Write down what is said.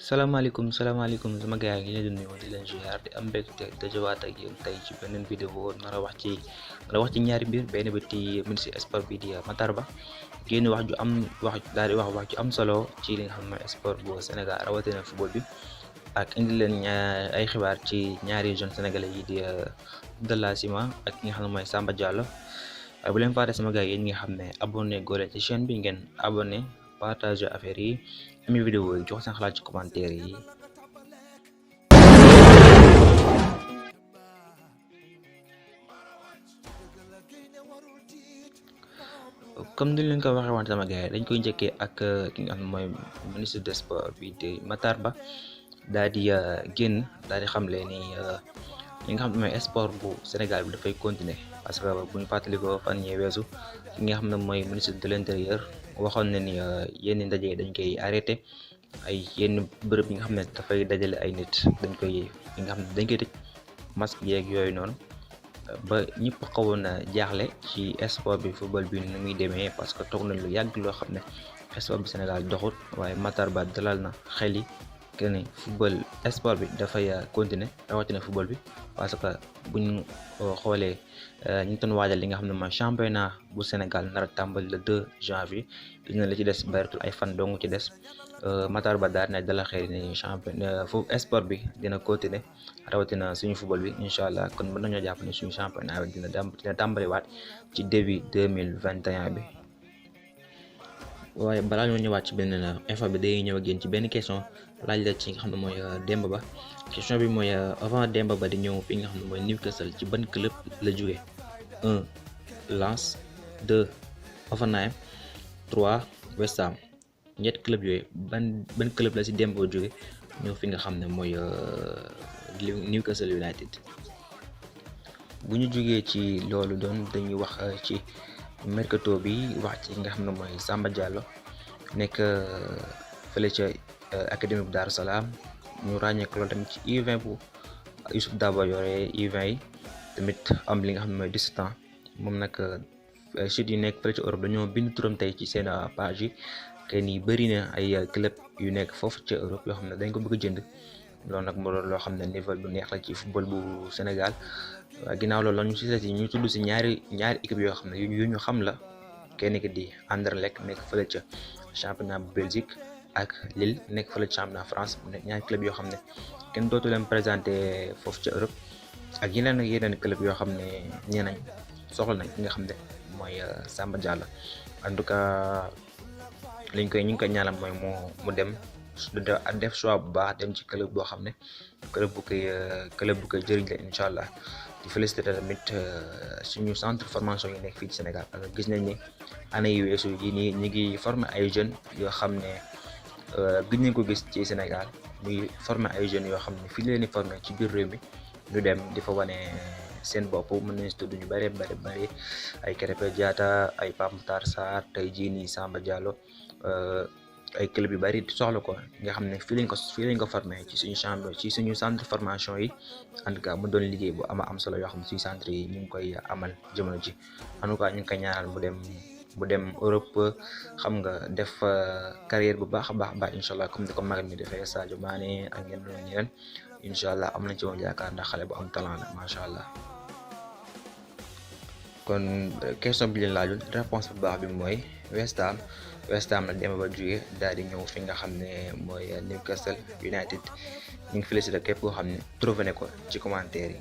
salaamaaleykum sama gars yi ñu leen di nuyu di leen ziar di am mbégte dajawaat ak yéen tey ci beneen vidéo nar a wax ci ñaari mbir benn bi ci ministre sport bi di Matar Ba génn wax ju am daal di wax ju am solo ci li nga xam ne sport bu Sénégal rawatina football bi ak indi leen ay xibaar ci ñaari jeunes sénégalais yi di Abdallah Sima ak ki nga xam ne mooy Samba Diallo bu leen fàtte sama gars yi yéen ñi nga xam ne abonné góole ci chaîne bi ngeen abonné partage affaire yi ami vidéo yi jox seen xalaat ci commentaire yi. comme ni leen ko waxee woon sama gars yi dañ koy njëkkee ak ki nga xam ne mooy ministre des sports bi di Matar Ba daal di génn daal di xamle ni li nga xam ne mooy sport bu Sénégal bi dafay continuer parce que bu ñu fàttalikoo fan yii weesu ki nga xam ne mooy ministre de l'intérieur waxoon na ni yenn ndaje dañ koy arrêté ay yenn bërëb yi nga xam ne dafay dajale ay nit dañ koy tëj masque yeeg yooyu noonu. Ba ñëpp xawoon na jaaxle ci sport bi football bi nu muy demee parce que toog nañ lu yàgg loo xam ne sport bi Sénégal doxut waaye Matar Ba dalal na xel yi que ni football sport bi dafay continuer rawatina football bi parce que buñ xoolee ñu doon waajal li nga xam ne mooy championnat bu Sénégal nar a tàmbali le 2 janvier gis na la ci des baritul ay fan dong ci des Matar Ba daal ne dalal xel ni championnat foofu sport bi dina continuer rawatina suñu football bi incha allah kon mën nañoo jàpp ne suñu championnat bi dina tàmbaliwaat ci début 2021 bi. waaye balaa ñoo ñëwaat ci benn info bi day ñëw ak yéen ci benn question laaj la ci nga xam ne mooy Demba Ba question bi mooy avant Demba Ba di ñëw fi nga xam ne mooy Newcastle ci ban club la jóge 1 Lens 2 Hoffenheim 3 West Ham ñett club yooyu ban club la si Demba Ba jóge ñëw fi nga xam ne mooy Newcastle United. bu ñu jógee ci loolu doon dañuy wax ci mercato bi wax ci nga xam ne mooy Samba Diallo nekk fële ca académie bu Daaru Salaam ñu ràññee ko loolu tamit ci U20 bu Youssouf Dabo yore U20 yi tamit am li nga xam ne mooy 17 ans moom nag chute yi nekk fële ca Europe dañoo bind turam tey ci seen page yi que ni bëri na ay club yu nekk foofu ca Europe yoo xam ne dañ ko bëgg a jënd loolu nag moo doon loo xam ne niveau bu neex la ci football bu Sénégal. waaw ginnaaw loolu la ñu ñu tudd si ñaari équipe yoo xam ne yu ñu xam la kenn ki di Anderlecht nekk fële ca championnat bu Belgique ak Lille nekk fële ca championnat France mu nekk ñaari club yoo xam ne kenn dootu leen présenté foofu ca Europe ak yeneen club yoo xam ne ñeenañ soxla nañ ki nga xam ne mooy Samba Diallo en tout cas ñu ngi koy ñaanal mooy mu dem def choix bu baax dem ci club boo xam ne club bu koy jëriñ la incha allah. di félicité tamit suñu centre formation yi nekk fii ci Sénégal parce que gis nañ ni année yu weesu yi nii ñu ngi former ay jeunes yoo xam ne gëj nañ ko gis ci Sénégal muy former ay jeunes yoo xam ne fii leen di former ci biir réew mi ñu dem di fa wane seen bopp mën nañ si tudd ñu bëri ay Krépin Diatta ay Pape Matar Sarr tey jii nii Samba Diallo ay club yu bari soxla ko nga xam ne fii lañ ko formé ci suñu centre formation yi en tout cas mu doon liggéey bu am solo yoo xam ne suñu centre yi ñu ngi koy amal jamono ji en tout cas ñu ngi koy ñaanal mu dem Europe xam nga def carrière bu baax a baax incha allah comme ni ko magam mi defee Sadio Mané ak ñeneen incha allah am nañ ci moom yaakaar ndax xale bu am talent la macha allah. kon question bi leen laajoon réponse bu baax bi mooy West Ham nag Demba Ba jóge daal di ñëw fi nga xam ne mooy Newcastle United ñu ngi félicité képp koo xam ne trouvé ne ko ci commentaire yi.